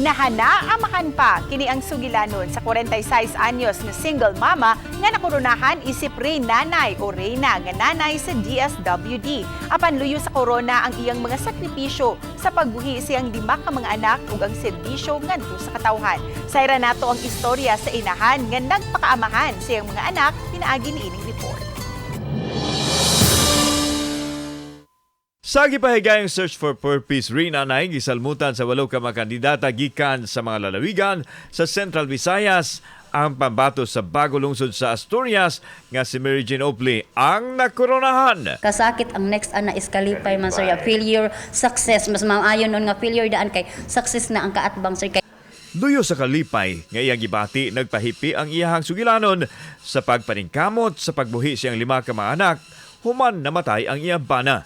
Inahan na, amahan pa, kini ang sugilanon sa 46 anyos nga single mama nga nakoronahan isip Rey Nanay o Reyna nga nanay sa DSWD. Apan luyo sa korona ang iyang mga sakripisyo sa pagbuhi siyang lima ka mga anak ug ang serbisyo ngadto sa katawhan. Sayra nato ang istorya sa inahan nga nagpakaamahan siyang mga anak pinaagi niining report. Sa gipahigayong Search for Purpose, Rina Nay gisalmutan sa walo ka mga kandidata gikan sa mga lalawigan sa Central Visayas. Ang pambato sa bago lungsod sa Asturias nga si Mary Jane Oakley ang nakoronahan. Kasakit ang next ana is kalipay man, sir. Failure, success, mas maayo nun nga failure daan kay success na ang kaatbang, sir, kay Luyo sa kalipay nga iyang gibati, nagpahipi ang iyahang sugilanon sa pagpaningkamot sa pagbuhi siyang lima ka mga anak human namatay ang iyang bana.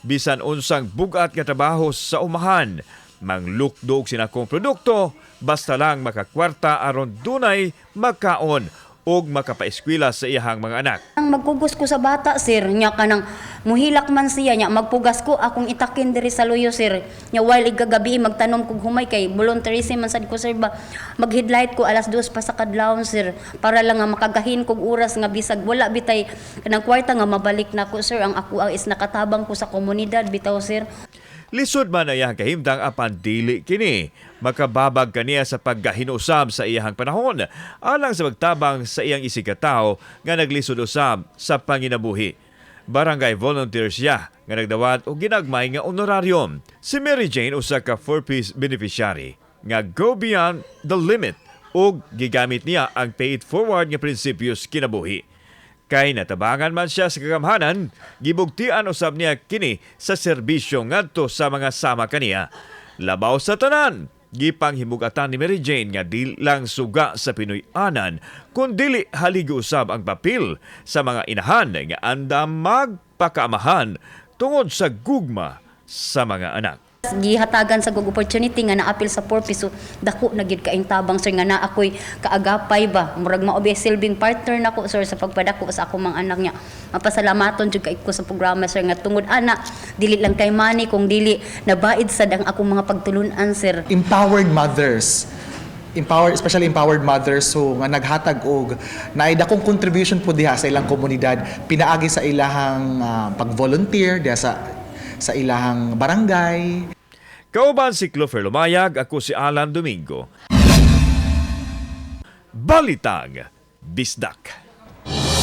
Bisan unsang bugat nga trabaho sa umahan, manglukdo og sinakong produkto, basta lang makakwarta aron dunay makaon ug makapaeskwela sa iyahang mga anak. Ang magkugos ko sa bata, sir, nya kanang muhilak man siya, nya magpugas ko akong itakin diri sa luyo, sir. Nya while igagabi magtanom kog humay kay volunteerism man sad ko, sir, ba. Mag-headlight ko alas 2 pa sa kadlawon, sir, para lang nga makagahin kog oras nga bisag wala bitay kanang kwarta nga mabalik nako, sir. Ang ako ang is nakatabang ko sa komunidad bitaw, sir. Lisod man ang iyang kahimtang, apan dili kini makababag kaniya sa paggahinusab sa iyahang panahon alang sa pagtabang sa iyang isigkatawo nga naglisod usab sa panginabuhi. Barangay volunteer siya nga nagdawat og ginagmay nga honorarium. Si Mary Jane, usa ka 4Ps beneficiary nga go beyond the limit ug gigamit niya ang pay it forward nga prinsipyo sa kinabuhi. Kay natabangan man siya sa kagamhanan, gibugtian usab niya kini sa serbisyo ngadto sa mga sama kaniya. Labaw sa tanan, gipanghimugatan ni Mary Jane nga di lang suga sa Pinoy-anan, kundili haligi usab ang papel sa mga inahan nga andam magpakaamahan tungod sa gugma sa mga anak. Gihatagan sa kog opportunity nga naapil sa 4Ps, so dako na gid kaing tabang, sir, nga naa ako'y kaagapay ba, murag mao ba silbing partner nako, sir, sa pagpadako sa akong mga anak niya. Mapasalamaton jud kay ko sa programa, sir, nga tungod ana dili lang kay money kung dili nabaid sad ang akong mga pagtulun-an, sir. Empowered mothers, empowered, especially empowered mothers, so nga naghatag og naay dakong contribution po diha sa ilang komunidad pinaagi sa ilahang pag-volunteer diha sa ilahang barangay. Kauban si Clover Lumayag, ako si Alan Domingo. Balitang Bisdak.